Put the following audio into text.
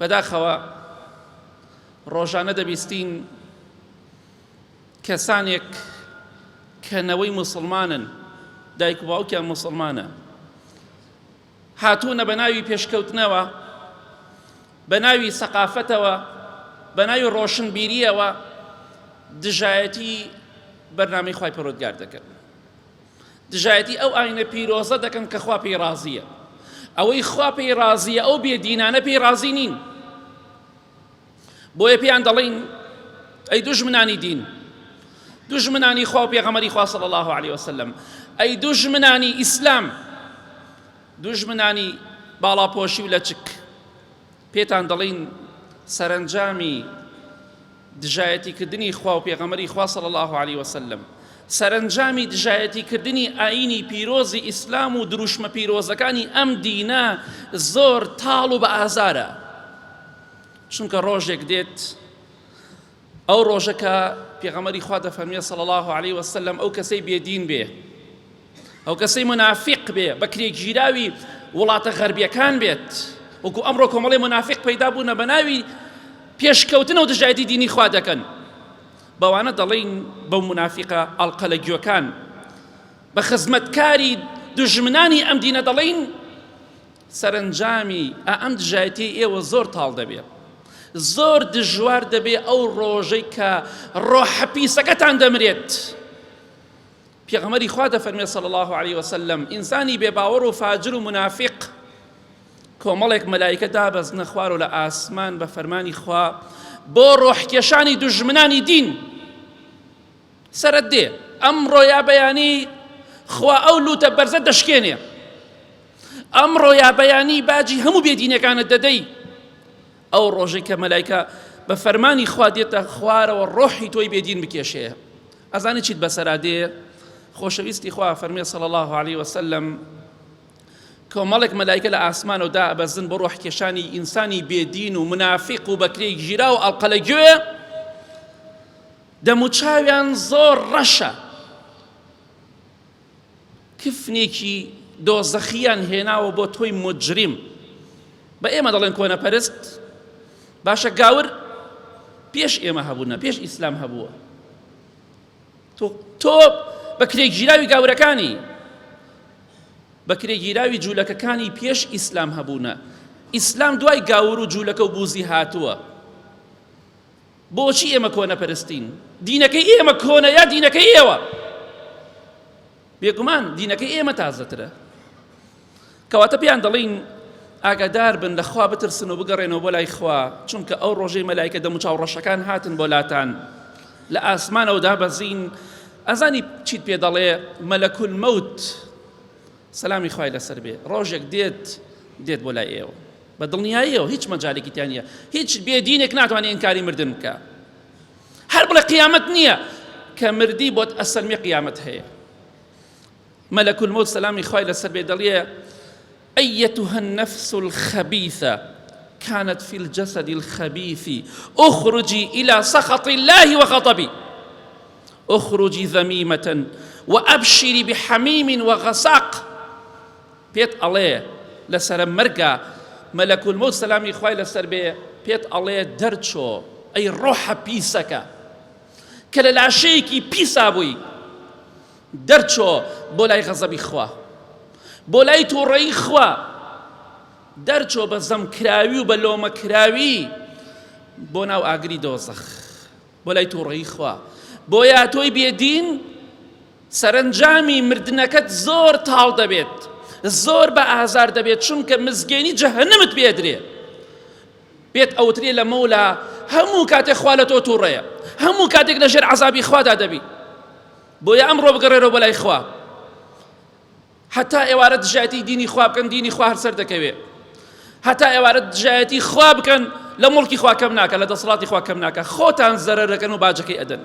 بەداخەوە ڕۆژانە دەبیستین کەسانێک کە نەوەی موسڵمانن، دایک و باوکیان موسڵمانە، هاتوونە بە ناوی پێشکەوتنەوە، بە ناوی سەقافەتەوە، بە ناوی ڕۆشنبیرییەوە دژایەتی بەرنامەی خوای پەروەردگار دەکەن. دژایەتی ئەو ئاینە پیرۆزە دەکەن کە خوا پێی ڕازییە. ئەوەی خوا پێی ڕازییە ئەو بێدینانە پێی ڕازی نین. بۆیە پێیان دەڵێین ئەی دوژمنانی دین، دوژمنانی خوا و پێغەمبەری خوا صلی الله علیه وسلم، ئەی دوژمنانی ئیسلام، دوژمنانی باڵاپۆشی و لەچک، پێتان دەڵێین سەرەنجامی دژایەتیکردنی خوا و پێغەمبەری خوا صلی الله علیه وسلم، سەرەنجامی دژایەتیکردنی ئایینی پیرۆزی ئیسلام و دروشمە پیرۆزەکانی ئەم دینە زۆر تاڵ و بە ئازارە. چونکە ڕۆژێک دێت ئەو ڕۆژە کە پێغەمبەری خوا دەفەرموێ صلی الله علیه وسلم ئەو کەسەی بێدین بێ ئەو کەسەی منافق بێ بە کرێگیراوی وڵاتە غەربیەکان بێت وەکو ئەمڕۆ کۆمەڵی منافق پەیدا بوونە بە ناوی پێشکەوتنە و دژایەتی دینی خوا دەکەن بەوانە دەڵێین بەو منافقە ئەڵقە لە گوێکان بە خزمەتکاری دوژمنانی ئەم دینە دەڵێین سەرەنجامی ئا ئەم دژایەتیەی ئێوە زۆر تاڵ دەبێ. زۆر دژوار دەبێ ئەو ڕۆژەی کە ڕۆحە پیسەکەتان دەمرێت. پێغەمبەری خوا دەفەرمێ صلی الله علیه وسلم ئینسانی بێباوەڕ و فاجر و منافق کۆمەڵێک مەلایکە دابەزنە خوار و لە ئاسمان بە فەرمانی خوا بۆ ڕۆحکێشانی دوژمنانی دین سەرت دێ ئەمڕۆ یا بەیانی خوا ئەو لوتە بەرزە دەشکێنێ ئەمڕۆ یا بەیانی باجی هەموو بێدینەکانت دەدەی ئەو ڕۆژەی کە مەلایکە بە فەرمانی خوا دێتە خوارەوە ڕۆحی تۆی بێدین بکێشێ ئەزانی چیت بەسەرا دێ خۆشەویستی خوا فەرمی صلی الله علیه وسلم کۆمەڵێک مەلایکە لە ئاسمانەوە دائەبەزن بۆ ڕۆحکێشانی ئینسانی بێدین و منافق و بەکرێ گیرا و ئەڵقە لە گوێ دەموچاویان زۆر ڕەشە کفنێکی دۆزەخیان هێناوە بۆ تۆی موجریم بە ئێمە دەڵێن کۆنەپەرست باشە گاور پێش ئێمە هەبوونە پێش ئیسلام هەبووە تۆ تۆ بە کرێگیراوی گاورەکانی بە کرێگیراوی جوولەکەکانی پێش ئیسلام هەبوونە ئیسلام دوای گاور و جوولەکە و بوزی هاتووە بۆچی ئێمە کۆنەپەرستین؟ دینەکەی ئێمە کۆنە یا دینەکەی ئێوە؟ بێگومان دینەکەی ئێمە تازەترە. کەواتە پێیان دەڵێین ئاگادار بن لە خوا بترسن و بگەڕێنەوە بۆ لای خوا چونکە ئەو ڕۆژەی مەلایکە دەموچاو ڕەشەکان هاتن بۆ لاتان لە ئاسمانەوە دابەزین ئەزانی چیت پێ دەڵێ مەلەکول مەوت سەلامی خوای لەسەر بێ ڕۆژێک دێت دێت بۆ لای ئێوە بە دڵنیاییەوە هیچ مەجالێکی تیا نییە هیچ بێدینێک ناتوانێت ئینکاری مردن بکە هەر بڵێ قیامەت نییە کە مردی بۆت ئەسەلمی قیامەت هەیە مەلەک الموت سەلامی خوای لەسەر بێ دەڵێ أيتها النفس الخبيثة كانت في الجسد الخبيث اخرجي إلى سخط الله وغضبي اخرجي ذميمة وأبشري بحميم وغساق پێت ئەڵێ لە سەرە مەرگا مەلەک الموت سەلامی خوای لەسەر بێ پێت ئەڵێ دەرچۆ ئەی ڕۆحە پیسەکە کە لە لاشەیەکی پیسا بووی دەرچۆ بۆ لای غەزەبی خوا بۆ لای تووڕەیی خوا دەرچۆ بە زەمکراوی و بە لۆمەکراوی بۆ ناو ئاگری دۆزەخ بۆ لای تووڕەیی خوا بۆیە تۆی بێدین سەرەنجامی مردنەکەت زۆر تاڵ دەبێت زۆر بە ئازار دەبێت چونکە مزگێنی جەهەنمت پێدرێ پێت ئەوترێ لە مەولا هەموو کاتێک خوا لە تۆ تووڕەیە هەموو کاتێک لە ژێر عەزابی خوادا دەبی بۆیە ئەمڕۆ بگەڕێرەوە بۆ لای خوا هەتا ئێوارە دژایەتی دینی خوا بکەن دینی خوا هەر سەر دەکەوێ هەتا ئێوارە دژایەتی خوا بکەن لە مڵکی خوا کەم ناکە لە دەسەڵاتی خوا کەم ناکە خۆتان زەرەر دەکەن و باجەکەی ئەدەن.